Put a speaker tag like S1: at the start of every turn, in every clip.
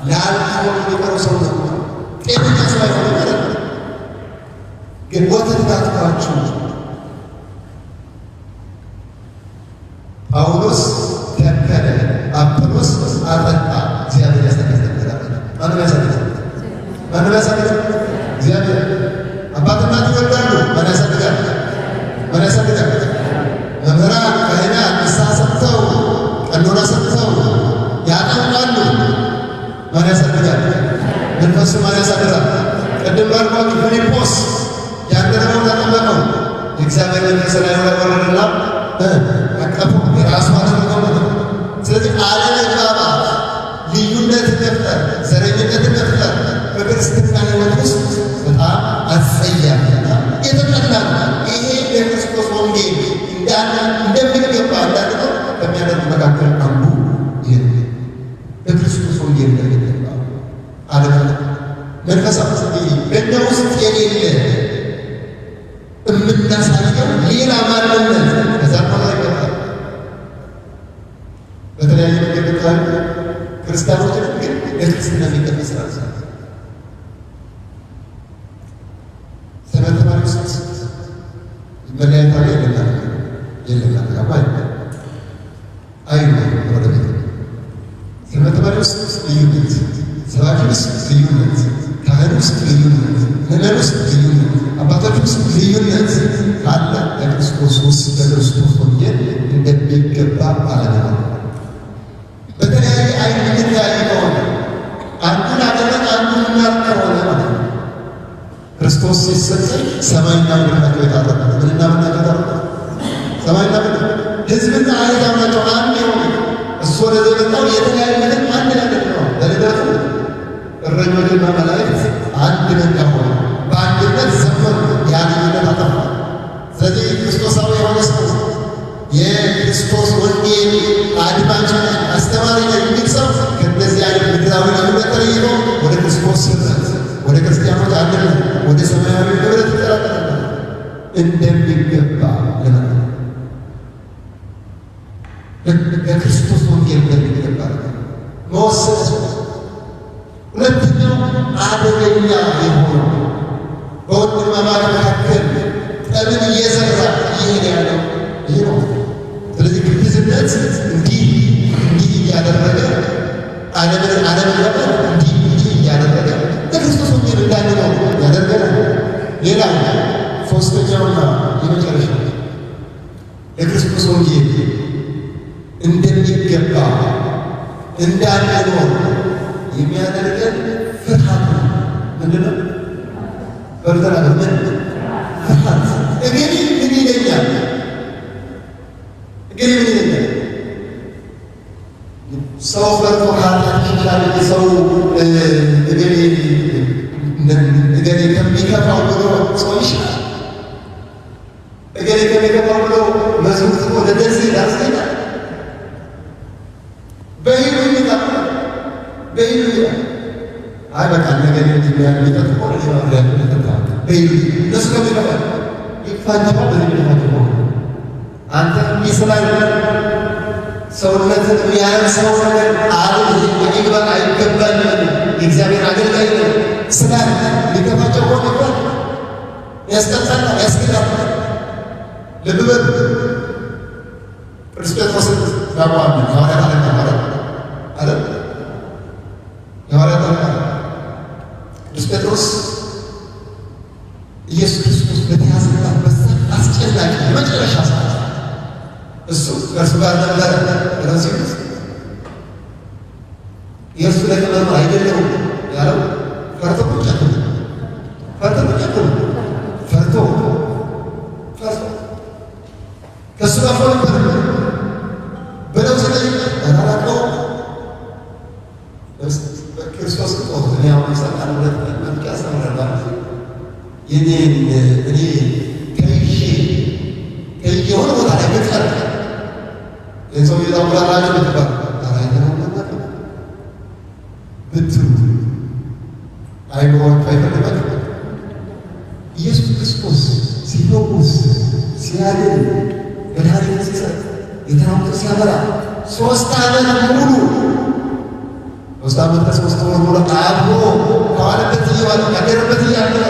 S1: ላልሆኑ የሚቀሩ ሰው ነው። ጤነኛ ሰው አይሆንም ማለት ነው። ግን ወተት ባትኳችሁ ጳውሎስ ተከለ፣ አጵሎስ አጠጣ፣ እግዚአብሔር ያሳደገ። ማንም ያሳደገ? ማንም ያሳደገ? እግዚአብሔር። አባት እናት ይወልዳሉ። ማን ያሳድጋል? ማን ያሳድጋል? መምህራን፣ ካህናት ንስሐ ሰጥተው ቀኖና ሰጥተው ያጠምቃሉ። ማን ያሳድጋል? መንፈሱ ማን ያሳድራል? ቅድም ባልኳችሁ ፊልጶስ ያንደረበውን አጠመቀው። የእግዚአብሔር መንፈስ ላይ ወረደና አቀፈው፣ የራሱ አደረገው ማለት ነው። ስለዚህ አለመግባባት፣ ልዩነትን መፍጠር፣ ዘረኝነትን መፍጠር በክርስትና ሕይወት ውስጥ በጣም አስጸያፊና የተጠላ ነው። ይሄ የክርስቶስ ወንጌል እንደሚገባ እንዳንኖር ከሚያደርጉ መካከል አንዱ ይሄ ነው። በክርስቶስ ወንጌል እንደሚገባ አለመኖር መንፈሳዊ በእኛ ውስጥ የሌለ የምናሳየው ሌላ ማንነት ከዛ በኋላ ይገባል። በተለያየ መንገድ ብታዩ ክርስቲያኖች ግን ለክርስትና የሚገባ ስራ ሰንበት ተማሪ ውስጥ መለያየት አለ የለም? የለም። አይ ወደቤት ሰንበት ተማሪ ውስጥ ልዩነት፣ ሰባኪ ውስጥ ልዩነት፣ ካህን ውስጥ ልዩነት፣ ምዕመን ውስጥ ልዩነት፣ አባቶች ውስጥ ልዩነት ካለ በክርስቶስ ውስጥ በክርስቶስ ወንጌል እንደሚገባ አለመኖር። በተለያየ አይን የምንተያይ ከሆነ፣ አንዱን አደረግ አንዱን እናር ከሆነ ማለት ነው። ክርስቶስ ሲሰቀል ሰማይና ምድር ናቸው የታረቁት። ምንና ምን ናቸው የታረቁት? ሰማይና ምድር፣ ሕዝብና አሕዛብ ናቸው አንድ የሆኑ። እሱ ወደዚህ የመጣው የተለያዩትን አንድ ሊያደርግ ነው። በልደቱ እረኞችና መላእክት አንድ መንጋ ሆኑ፣ በአንድነት ዘመሩ፣ ያ ልዩነት አጠፋ። ስለዚህ ክርስቶሳዊ የሆነ ሰው፣ የክርስቶስ ወንጌል አድማጭ ነኝ፣ አስተማሪ ነኝ የሚል ሰው ከእንደዚህ አይነት ምድራዊ ልዩነት ተለይቶ ወደ ክርስቶስ ኅብረት፣ ወደ ክርስቲያኖች አንድነት፣ ወደ ሰማያዊ ኅብረት ይቀላቀላል። እንደሚገባ ለመኖር፣ ለክርስቶስ ወንጌል እንደሚገባ መወሰን ያስፈልጋል። ሁለተኛው አደገኛ የሆነው በወንድማማች መካከል ጠብን እየዘራ እየሄደ ያለው ይሄ ነው። ስለዚህ ግብዝነት እንዲህ እንዲህ እያደረገ አለመግባባት እንዲህ እንዲህ እያደረገ ለክርስቶስ ወንጌል እንዳንኖር ያደርገናል። ሌላ ሶስተኛውና የመጨረሻው ለክርስቶስ ወንጌል እንደሚገባ እንዳንኖር የሚያደርገን ፍርሃት ነው። ምንድን ነው? በሉ ተናገሩ። ምን? ፍርሃት። እገሌ ምን ይለኛል? እገሌ ምን ይለኛል? ሰው ፈርቶ ከኃጢአት ይሸሻል እንጂ ሰው እገሌ እገሌ ከሚከፋው ብሎ ሰው ይሻላል። እገሌ ከሚከፋው ብሎ መዝሙር ጽፎ ለደሴ ዳስ ይላል። በይሉኝታ በይሉኝታ፣ አይ በቃ ነገር የሚጠጡ ከሆነ እኔ በይሉኝታ እነሱ ከሚከፋ ይክፋቸዋል። በዚህ ሚከፋቸው አንተ ስላለ ሰውነትን የሚያረክሰው ነገር አለ ይግባ አይገባኝም፣ የእግዚአብሔር አገልጋይ ነው ስላለ ሊከፋቸው ሆነ ይባል ያስቀጣል፣ ያስገዳል። ልብ በሉ፣ ቅዱስ ጴጥሮስን እናውቀዋለን። የሐዋርያት አለቃ ማለት አይደል? የሐዋርያት አለቃ ቅዱስ ጴጥሮስ ኢየሱስ ክርስቶስ በተያዘባት በዛ አስጨናቂ የመጨረሻ ሰዓት እሱ ከእርሱ ጋር ነበረ ብለው ሲሉት የእርሱ ደቀ መዝሙር አይደለሁም ያለው ፈርቶ ቁጭ አለ። ፈርቶ ቁጭ አለ። ፈርቶ ፈርቶ ከእሱ ጋር እኮ ነበር ብለው ሲጠይቅ ኧረ አላውቀውም። ክርስቶስ እኮ እኔ አሁን ሰልጣን ሁለት ቀን መጥቼ አስተምራለሁ። የኔን እኔ ተይዤ ተይዤ የሆነ ቦታ ላይ ብቀር ይህን ሰውዬ ታውቁታላችሁ ብትባል ኧረ አይተነውም አናውቅም ብትሉ አይምሯችሁ አይፈልጋችሁ? ኢየሱስ ክርስቶስ ሲፈውስ፣ ሲያድን፣ መድኃኒት ሲሰጥ፣ የተራቡትን ሲያበላ 3 ዓመት ሙሉ 3 ዓመት ከ3 ወር ሙሉ አብሮ ከዋለበት እየዋለ ያደረበት እያደረ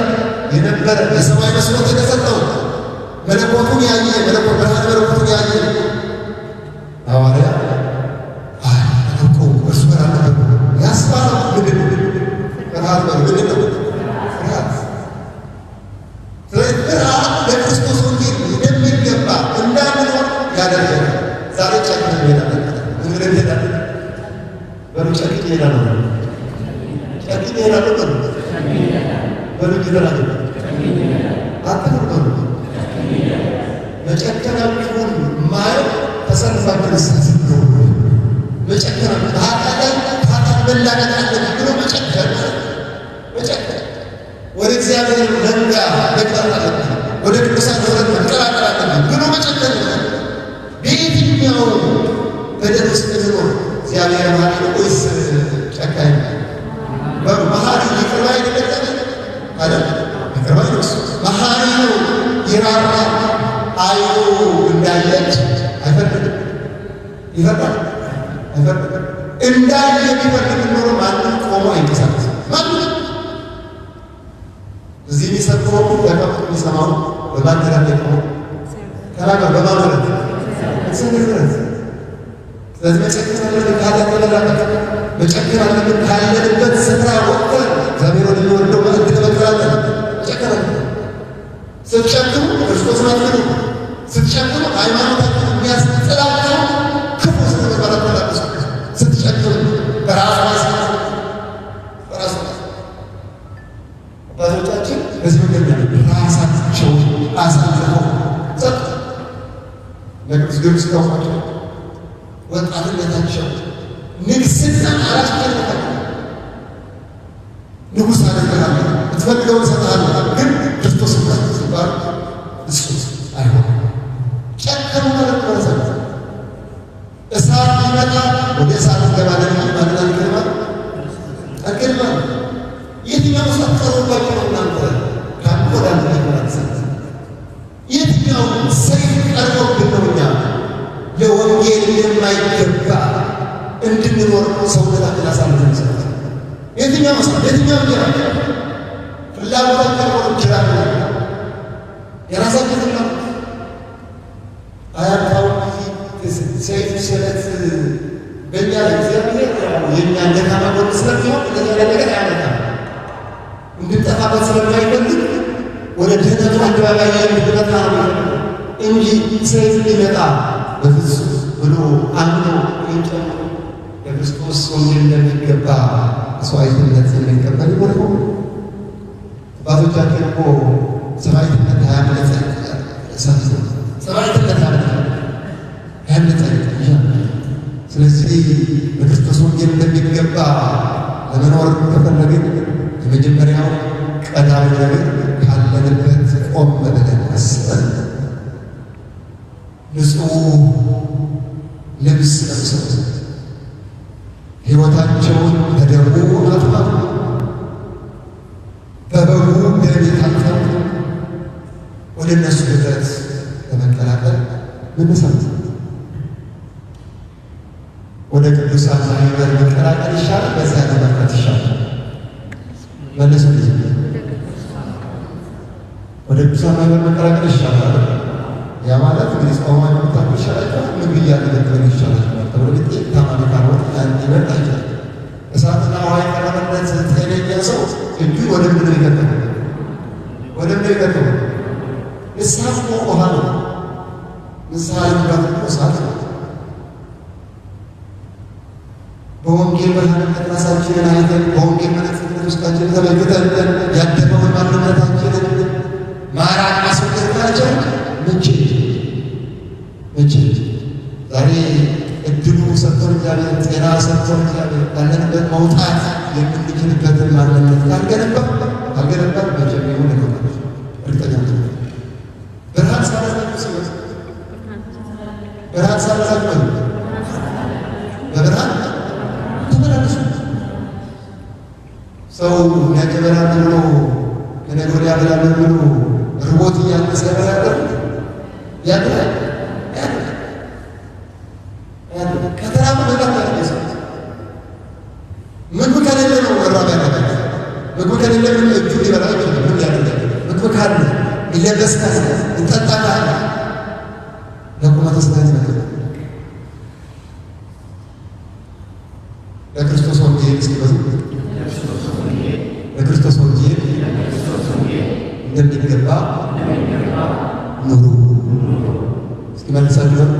S1: የነበረ የሰማይ መስኮት የተሰጠው መለኮቱን ያየ መለኮት ብርሃነ መለኮቱን ያየ ሐዋርያ አይ አላውቀውም እርሱ ጋር አልነበርኩም ያስባለው ምንድን ነው? ፍርሃት ነው። ምንድን ነው? ፍርሃት። ስለዚህ ፍርሃት ለክርስቶስ ወንጌል እንደሚገባ እንዳንኖር ያደርገናል። ዛሬ ጨክነን እንሄዳለን። ምን ብለን እንሄዳለን? በሉ ጨክኜ እሄዳለሁ። ጨክኜ እሄዳለሁ። በሉ በሉ እንጂ ተናገሩ። አትፍሩ በሉ። መጨከናችሁን ማየው ተሰልፋችሁ ንስሐ ስትገቡ መጨከናችሁ በኃጢአት ላይ ከኃጢአት መላቀቅ አለብኝ ብሎ መጨከን ማለት ነው። መጨከን ወደ እግዚአብሔር መንጋ መግባት አለብኝ፣ ወደ ቅዱሳን ኅብረት መቀላቀል አለብኝ ብሎ መጨከን ነው። በየትኛው በደል ውስጥ እንኖር እግዚአብሔር መሐሪ ነው ወይስ ጨካኝ ነው? በሉ መሐሪ ይቅር ባይ አይደለም እግዚአብሔር አይደል? ይቅር ባይ ነው እሱ። መሐሪ ነው፣ ይራራል። አይኑ እንዳየች አይፈርድም። ይፈርዳል? አይፈርድም። እንዳየ ቢፈርድ ኖሮ ማንም ቆሞ አይንቀሳቀስም። ማንም እዚህ የሚሰብከው ተቀምጦ የሚሰማው በማን ምሕረት የቆመው? ተናገር። በማን ምሕረት? እግዚአብሔር ምሕረት። ስለዚህ መጨከን አለብን፣ ከኃጢአት መላቀቅ መጨከን አለብን። ካለንበት ስፍራ ወጥተን እግዚአብሔር ወደሚወደው ማዕድ ለመቀላቀል መጨከን አለብን። ስትጨክኑ ክርስቶስን አትክዱ። ስትጨክኑ ሃይማኖታችሁን የሚያስጥላችሁ ክፉ ስነ ምግባር አትላበሱ። ስትጨክኑ በራሱ በራሱ አባቶቻችን በዚህ መንገድ ራሳቸውን አሳልፈው ሰጡ። ለቅዱስ ጊዮርጊስ ታውቋቸው ወጣትነታቸው ንግስና አላስጨነቃቸው። ንጉሥ አደርግሃለሁ፣ የምትፈልገውን እሰጥሃለሁ፣ ግን ክርስቶስ ሲባል እሱ አይሆንም። ጨከኑ ማለት ነው። እሳት ቢመጣ ወደ እሳት እንገባለን እንጂ ማንን አንክድም አንክድም። የትኛው እሳት ቀርቦባችሁ ነው እናንተ ከአንዱ ወደ አንዱ የሚሆን እሳት? የትኛው ሰይፍ ቀርቦብን ነው እኛ ለወንጌል የማይገባ እንድንኖር ሰውነታችን አሳልፈን ሰጥ? የትኛው እሳት? የትኛው እንጀራ? ፍላጎታችን ሆኖ እንጀራ የራሳችን ፍላጎት አያልፋው ሰይፍ ስለት በእኛ ላይ እግዚአብሔር የእኛ ደካማ ጎን ስለሚሆን እንደዚህ አይነት ነገር አያመጣም። እንድንጠፋበት ስለማይፈልግ ወደ ድህነቱ አደባባይ እንድንመጣ ነው እንጂ ሰይፍ ሊመጣ በፍጹም ብሎ አምኖ እኔን ጨምሮ ለክርስቶስ ወንጌል እንደሚገባ መስዋዕትነት የሚቀበል ይሆን? አባቶቻችን እኮ ሰማዕትነት አያምልጥ ሰማዕትነት አያምልጥ። ስለዚህ በክርስቶስ ወንጌል እንደሚገባ ለመኖር ከፈለግን የመጀመሪያው ቀዳሚ ነገር ካለንበት ቆም ብለን አስበን ንጹሕ ልብስ ለብሰው ሕይወታቸውን በደሙ አጥበው በበጉ ደም የታጠቡ ወደ እነሱ ኅብረት ለመቀላቀል መነሳት፣ ወደ ቅዱሳን ማህበር መቀላቀል ይሻላል። በዚያ ለመቅረት ይሻላል። መልሱ ልጅ ወደ ቅዱሳን ማህበር መቀላቀል ይሻላል። ያ ማለት እንግዲህ ጾማችሁ ብታድሩ ይሻላችኋል፣ ምግብ እያለ ብትበሉ ይሻላችኋል ተብሎ ቢጠየቅ ታማሚ ካልሆነ ያን ሊመርጥ አይችልም። እሳትና ውሃ የቀረበለት ጤነኛ ሰው እጁን ወደ ምንድን ነው የሚከተው? ወደ ምንድን ነው የሚከተው? ንስሐ እኮ ውሃ ነው። ንስሐ ለመግባት እኮ እሳት ነው። በወንጌል ብርሃንነት ራሳችንን አይተን በወንጌል መነጽርነት ውስጣችንን ተመልክተን ያደፈውን ማንነታችንን ማራቅ ማስወገድ ካልቻልን መቼ መቼ ዛሬ እድሉ ሰጥቶን እግዚአብሔር ጤና ሰጥቶን እግዚአብሔር ካለንበት መውጣት የምንችልበትን ማንነት ካልገነባ መቼም ቢሆን እንወጣለን። እርግጠኛ ነኝ። ብርሃን ሳበዛችሁ ሲወጣ ብርሃን ሳበዛችሁ በብርሃን ተመላለሱ። ሰው ነገ እበላለሁ ብሎ ከነገ ወዲያ እበላለሁ ብሎ ርቦት እያለ ሳይበላ ያድራል ያድራል ያድራል ያድራል። ከተራበ መብላት ያለ ሰው ምግብ ከሌለ ምን እጁ ሊበላ አይችልም። ምን ያደርጋል? ምግብ ካለ፣ ይለበስ ካለ፣ ይጠጣ ካለ ለቁመተ ሥጋ ይመጣል። ለክርስቶስ ወንጌል እስኪ በሉ፣ ለክርስቶስ ወንጌል እንደሚገባ ኑሩ። እስኪ መልሳችሁ በሉ።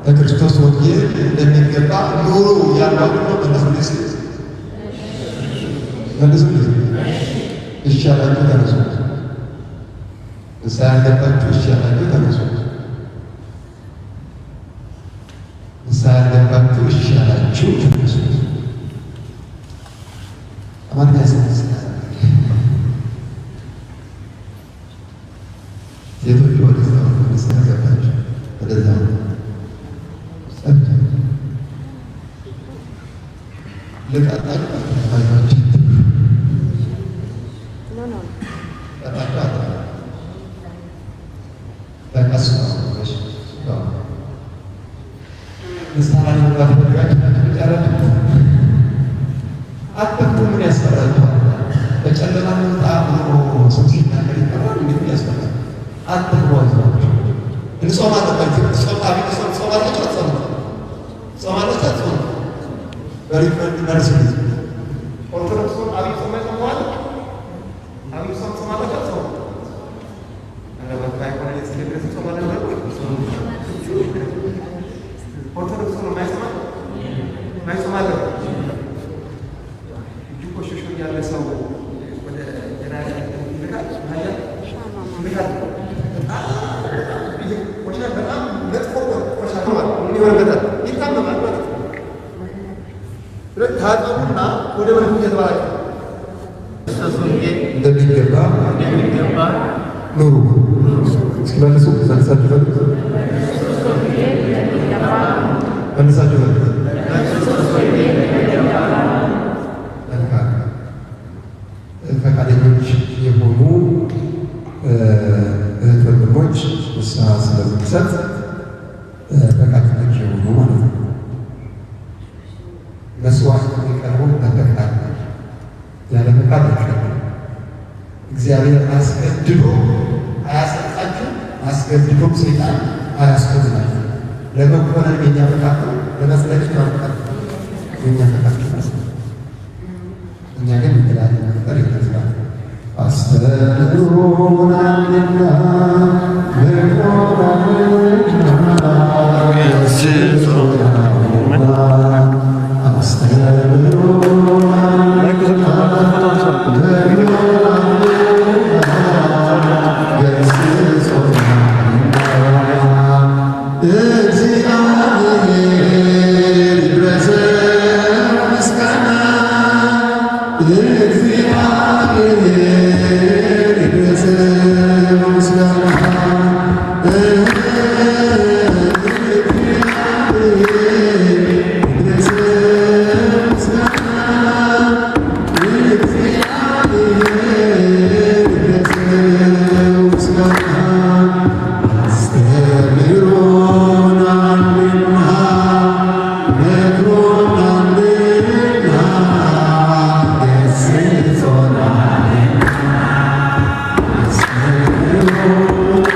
S1: ለክርስቶስ ወንጌል እንደሚገባ ኑሩ ያልኳችሁ ነው። መልሱልኝ እስኪ፣ መልሱልኝ። እሺ ያላችሁ ተነሱ። ንስሐ ያልገባችሁ እሺ ያላችሁ ተነሱ። ንስሐ ያልገባችሁ እሺ ያላችሁ ተነሱ። አማርኛ ሴቶቹ ወደዛ ነው፣ ንስሐ ያልገባችሁ ወደዛ ነው። ልቀጣችሁ አይዟችሁ፣ ቀጣችሁ አት በቀስ ነው። እሺ ንስሐ ለመግባት ፈልጋችሁ ናችሁ ያላችሁ አትፍሩ። ምን ያስፈራችኋል? በጨለማ እንውጣ ብሎ ሰው ሲናገር ይፈራል። እንዴት ያስፈራል? አትፍሩ፣ አይዟችሁ። እንጾማለን። ጾም አብይ ጾም ጾማለች አትጾምም? ጾማለች አትጾምም? በሪፈንድ መልስ። ኦርቶዶክስ ጾም አብይ ጾም አይጾመዋል? አብይ ጾም ጾማለች አትጾምም? ኧረ በቃ የሆነ እስኪ ድረስ ጾማለች። ኦርቶዶክስ ጾም የማይጾም የማይጾም አለ? እጁ ቆሽሾ ያለ ሰው ወደ ጀናዛ ይልካል ይልካል። በጣም ቆሻሻ፣ በጣም መጥፎ ቆሻሻ ምን ይሆንበታል? ይታመማል ማለት ነው። ስለዚህ ታጠቡና ወደ መልኩ እየተባላችሁ
S2: ክርስቶስ ወንጌል
S1: እንደሚገባ
S2: እንደሚገባ
S1: ኑሩ። እስኪ መልሱ፣ መልሳችሁ በሉ፣ መልሳችሁ በሉ።
S2: በክርስቶስ ወንጌል
S1: መልካም። ፈቃደኞች የሆኑ እህት ወንድሞች ንስሐ ስለምንሰጥ ፈቃደኞች የሆኑ ማለት ነው። መስዋዕት የሚቀርበው በፈቃድ ነው። ያለ ፈቃድ አይቀርብም። እግዚአብሔር አስገድዶ አያሰጣችሁ፣ አስገድዶም ሰይጣን አያስኮንናችሁ። ለመኮነን የኛ ፈቃድ ነው፣ ለመጽደቅ የኛ ፈቃድ ነው፣ የኛ ፈቃድ ነው። እኛ ግን የተለያየ መፍጠር ይመስላል። አስተምሮናልና መክሮናልና ገስጾናልና አስተምሮናልና መክሮናልና ገስጾናልና እግዚአብሔር ይድረሰው ምስጋና፣ እግዚአብሔር ይድረሰው ምስጋና፣ እግዚአብሔር ይድረሰው ምስጋና፣ እግዚአብሔር ይድረሰው ምስጋና። አስተምሮናልና መክሮናልና ገስጾናልና አስተምሮናልና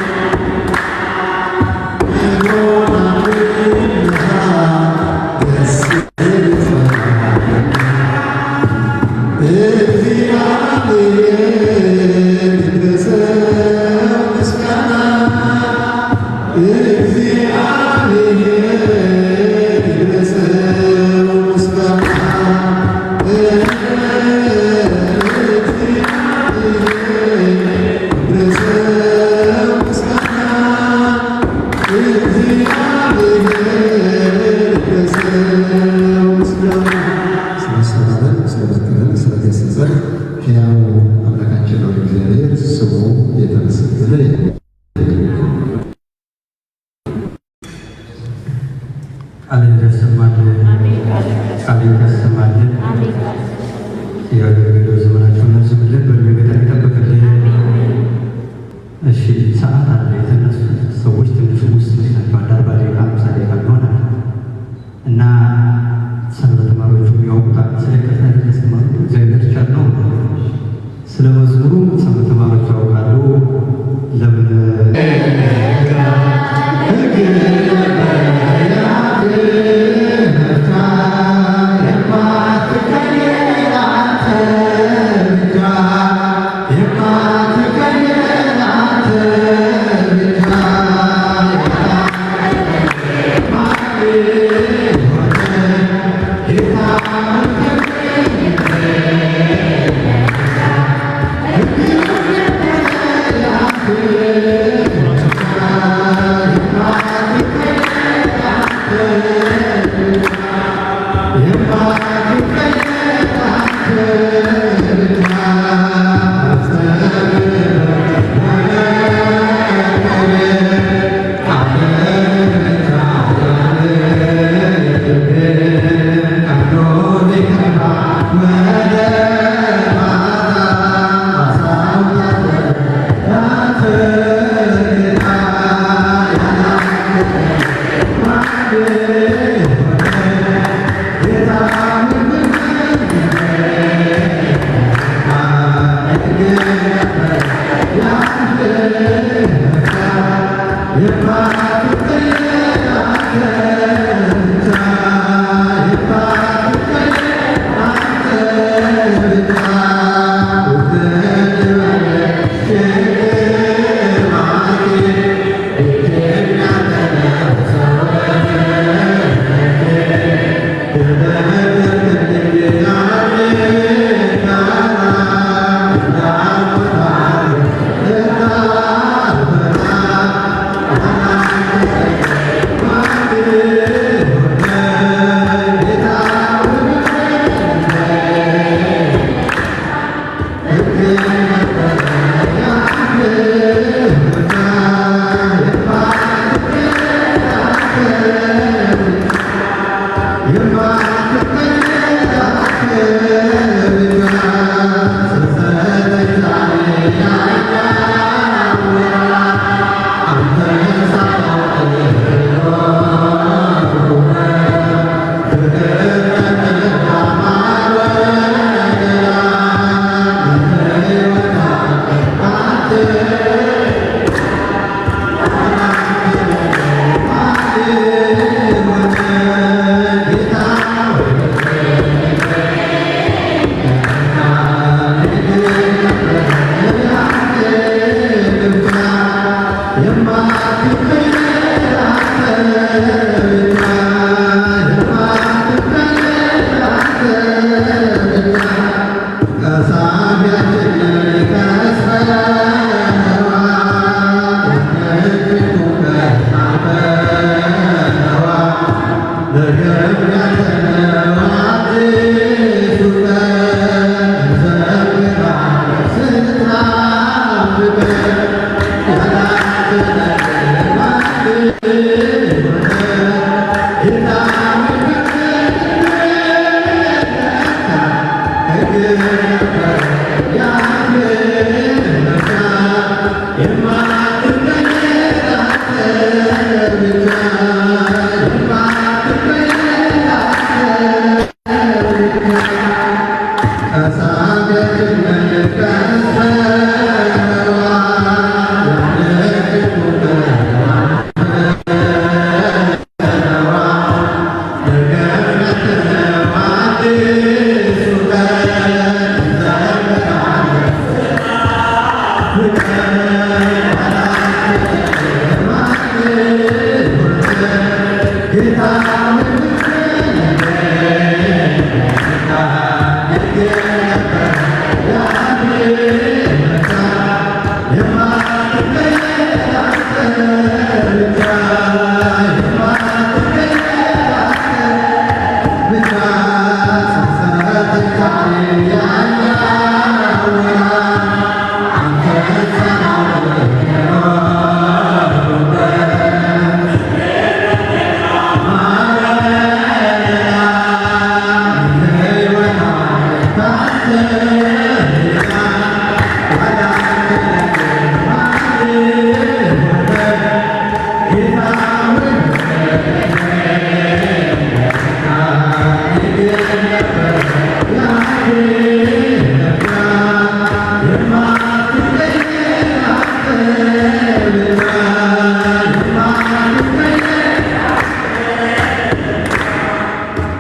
S1: ገስጾናልና እግዚአብሔር ይድረሰው ምስጋና፣ እግዚአብሔር ይድረሰው ምስጋና፣ እግዚአብሔር ይድረሰው ምስጋና፣ እግዚአብሔር ይድረሰው ምስጋና። ስለአስተማረን፣ ስለመከረን፣ ስለገሰጸን ሕያው አምላካችን ነው እግዚአብሔር ስሙ የተመሰገነ ይሁን።
S3: ቃልን ያሰማልን፣ ቃልን ያሰማልን። የአገልግሎት ዘመናቸውን ያርዝምልን፣ በእድሜ ገጠር ይጠብቅልን። እሺ ሰዓት አለ። የተነሱት ሰዎች ትንሽ ውስጥ ናቸው። አንድ 40 ደቂቃ 50 ደቂቃ ይሆናል እና ሰንበት ተማሪዎቹ ያውቁታል። ስለ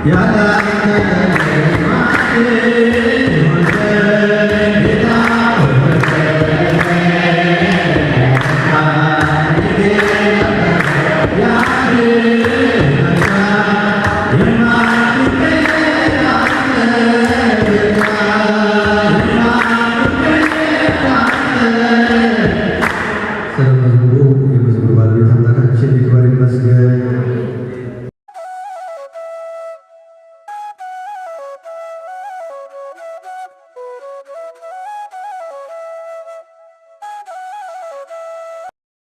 S1: Yeah.